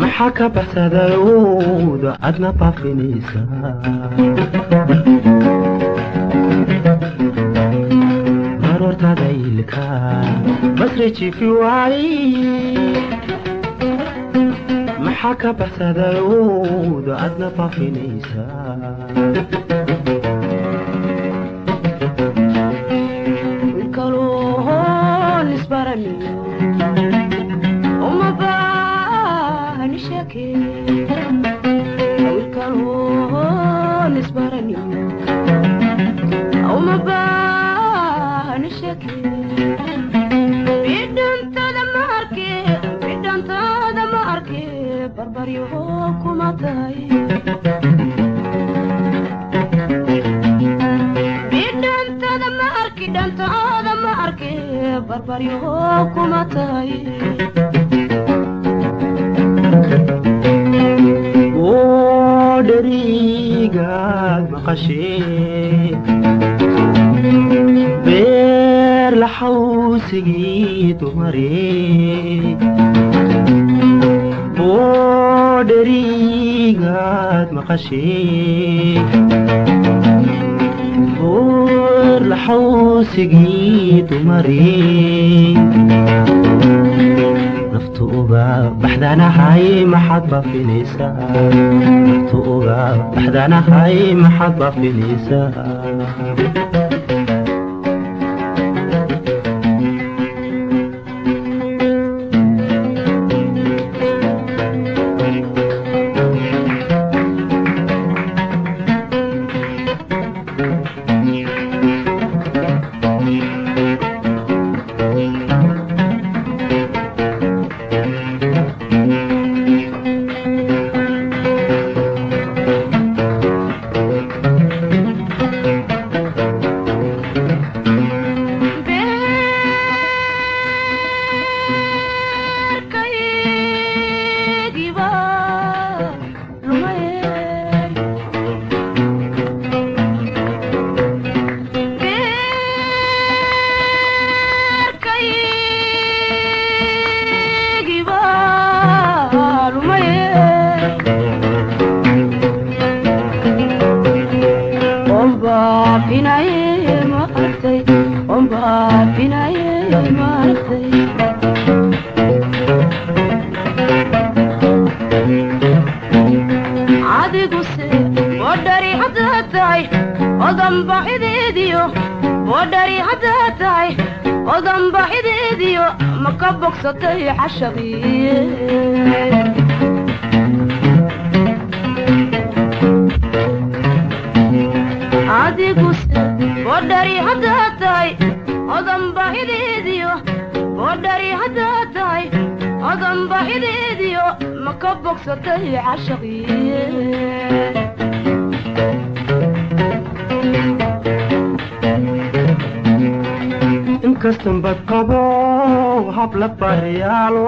Maxaa ka baxsaday uuda adna baafinaysa baroortada ilka basri jifi waay maxaa ka baxsaday uuda adna baafinaysa beer laxawsigii dumare boodherigaad maqashee boor laxawsigii dumare naftu uga baxdanahay maxaad baafinaysaa naftu uga baxdanahay maxaad baafinaysaa. Bodhari haddaad tahay odan baahideediyo ma ka bogsatay cashaqii? Adiguse bodhari haddaad tahay odan baahideediyo, bodhari haddaad tahay odan baahideediyo ma ka bogsatay cashaqii? Inkastan bad qabo habla baariyaalo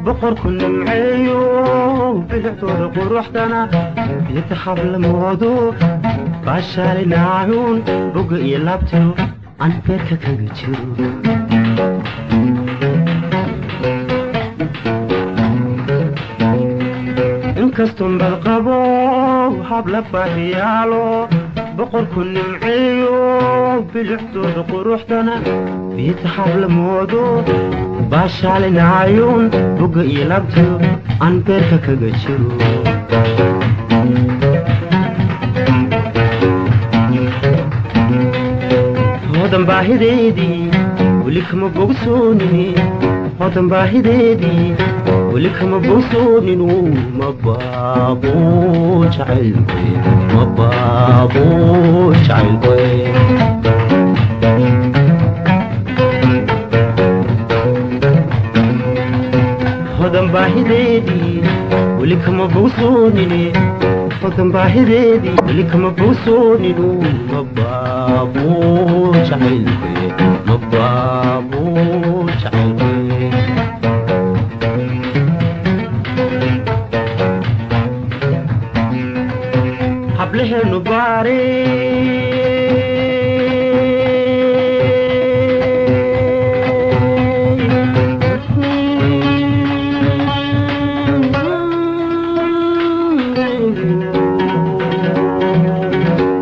boqorku nimceeyo bilicdooda quruxdana biyata habla moodo baashaalinaayuun boga iyo laabtayo aan beerka kaga jiro. Inkaston bad qabo habla baariyaalo boqorku nimceeyo bilicdooda quruxdana biyata habla moodo baashaalinaayuun boga iyo laabtayo aan beerka kaga jiro. Hodan baahideedii weli kama bogsoonini, hodan baahideedii weli kama bogsooninu, ma baabo jacaylkoy, ma baabo jacaylkoy. Hodan baahideedii weli kama bogsoonini, hodan baahideedii weli kama bogsooninu, ma baabo jacaylkoy, ma baabo jacaylkoy. Hablaheenu baare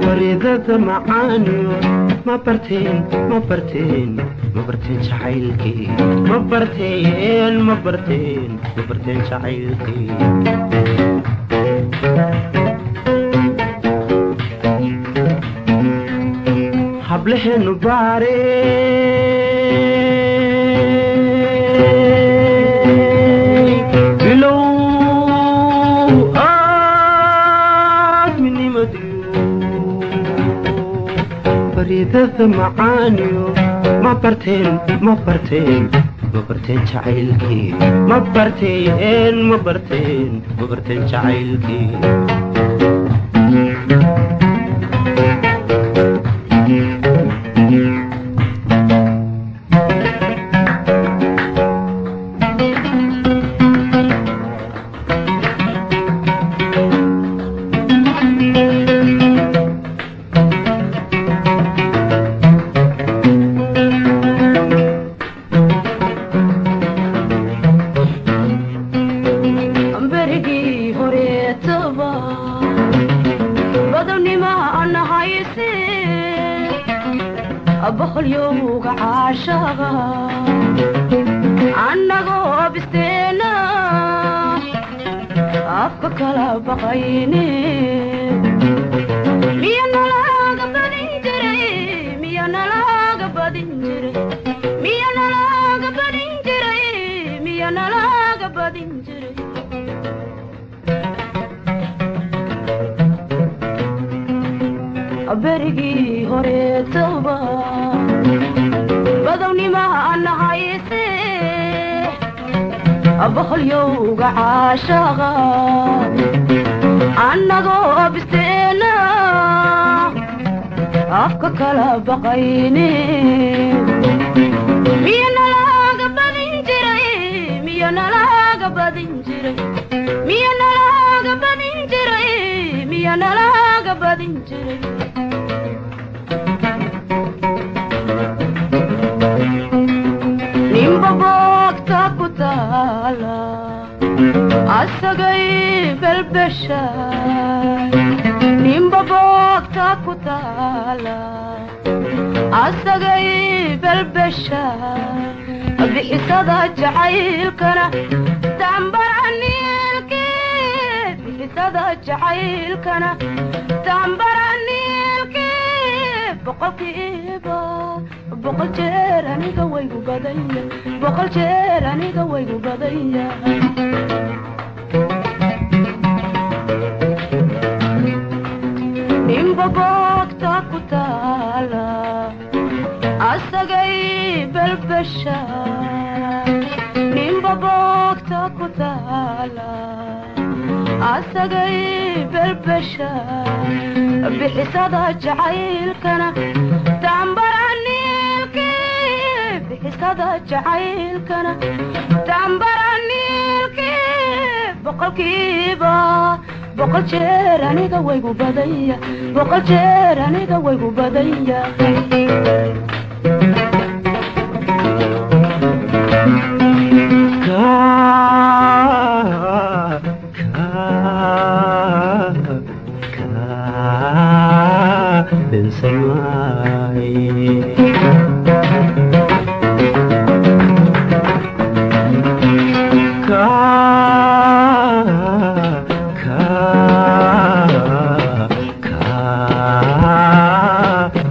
baridada macaaniyo ma barteen, ma barteen, ma barteen jacaylkii, ma barteen, ma barteen, ma barteen jacaylkii. Hablaheenu baare bilow aadminimadiyo baridada macaaniyo ma barteen, ma barteen, ma barteen jacaylkii, ma barteen, ma barteen, ma barteen jacaylkii. Berigii horeetaba badownima nahayse boqolyowga caashaqa annagoo bisteena afka kala baqayne, miya nalaga badin jiray? Miya nalaga badin jiray? Miya nalaga badin jiray? Miya nalaga badin jiray? Berigii horeetaba badownima nahayse boqolyowga caashaqa annagoo bisteena afka kala baqayne, miya nalaga badin jiray? Miya nalaga badin jiray? Miya nalaga badin jiray? Miya nalaga badin jiray? Ninba boogta ku taala asagay belbesha, ninba boogta ku taala asagay belbesha, bixisada jacaylkana tambaraniilke, bixisada jacaylkana tambaraniilke, Boqolkiiba 100 jeer aniga waygu badanya, 100 jeer aniga waygu badanya. Ninba boogta ku taala asagay belbesha, ninba boogta ku taala asagay belbesha. Bixisada jacaylkana tambaraniilki, bixisada jacaylkana tambaraniilki. Boqolkiiba 100 jeer aniga waygu badanya, 100 jeer aniga waygu badanya. Ka bensamay ka ka ka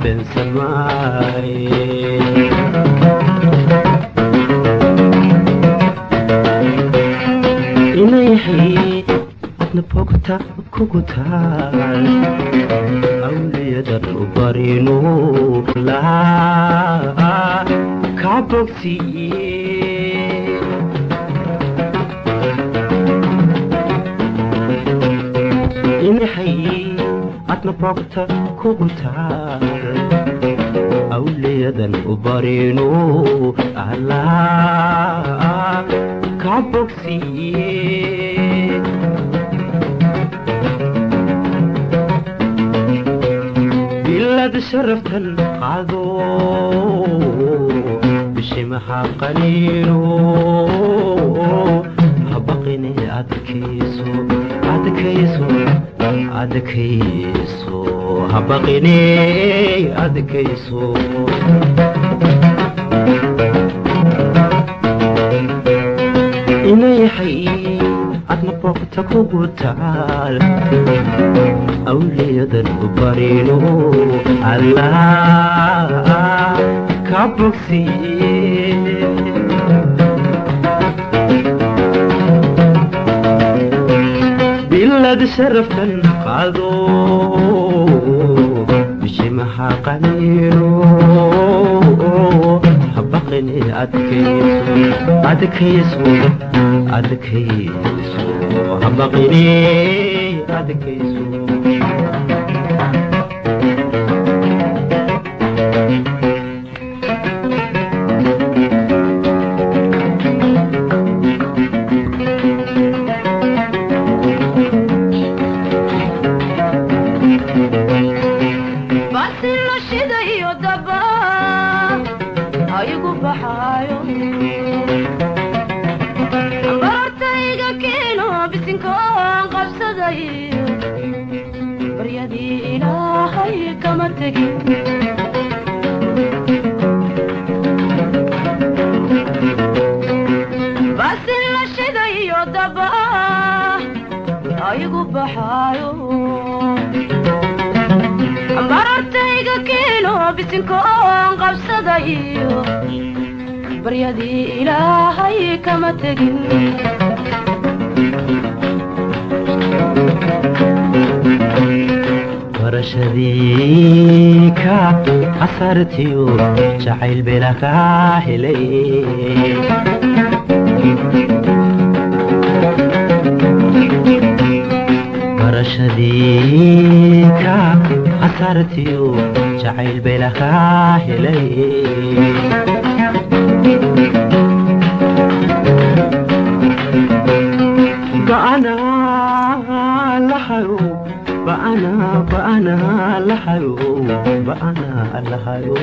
bensamay inay adna bogta kugu taal awliyadan u barino laa ka bogsiye. Inahay adna bogta kugu taal awliyadan u barino allah ka bogsiye. Bilad sharaftan qaado, bishimaha qaniino, habaqine adkayso, adkayso, adkayso, habaqine adkayso. Inayahay adna boqta kugu taal awliyadan u barino allah ka bogsiye. Bilad sharaftan qaado, bishimaha qaniino, habaqine adkayso, adkayso, adkayso, habaqine adkayso. Basilo shidayo daba aygu baxaayo, barartayga keeno, bisinkoon qabsaday, baryadii Ilaahay kama tegin. Basilo shidayo daba aygu baxaayo, barartayga keeno, bisinkoon qabsadayo, baryadii Ilaahay kama tegin. Barashadii ka asartiyo jacayl bela kaa helay. Barashadii ka asartiyo jacayl bela kaa helay. Ba'anaa lahayo, ba'anaa, ba'anaa lahayo, ba'anaa lahayo.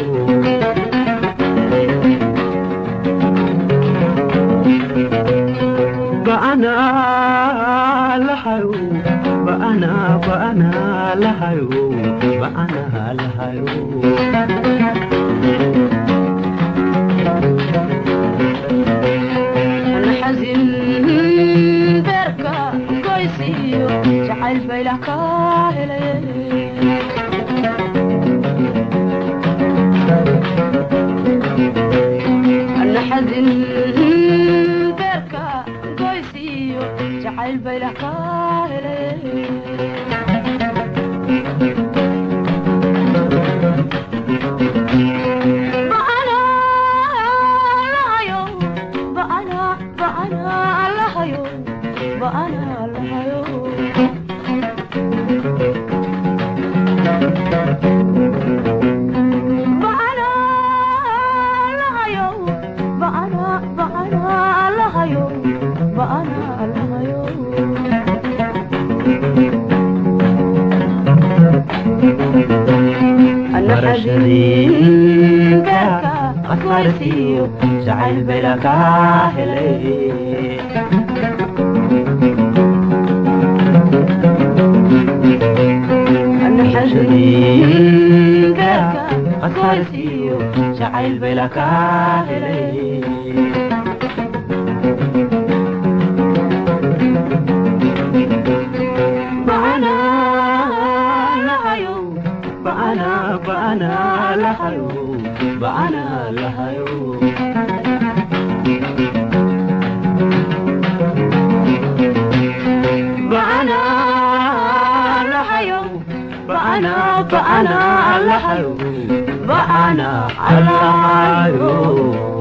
Ba'anaa lahayo, ba'anaa, ba'anaa lahayo, ba'anaa lahayo. Xasin beerka goysiyo jacayl baylah kaa helay. Jacayl baylah kaa helay. Barashadii khasaartiyo jacayl bayla kaa helay. Barashadii khasaartiyo jacayl bayla kaa helay. Ba'ana lahayo, ba'ana lahayo, ba'ana lahayo, ba'ana, ba'ana lahayo, ba'ana lahayo.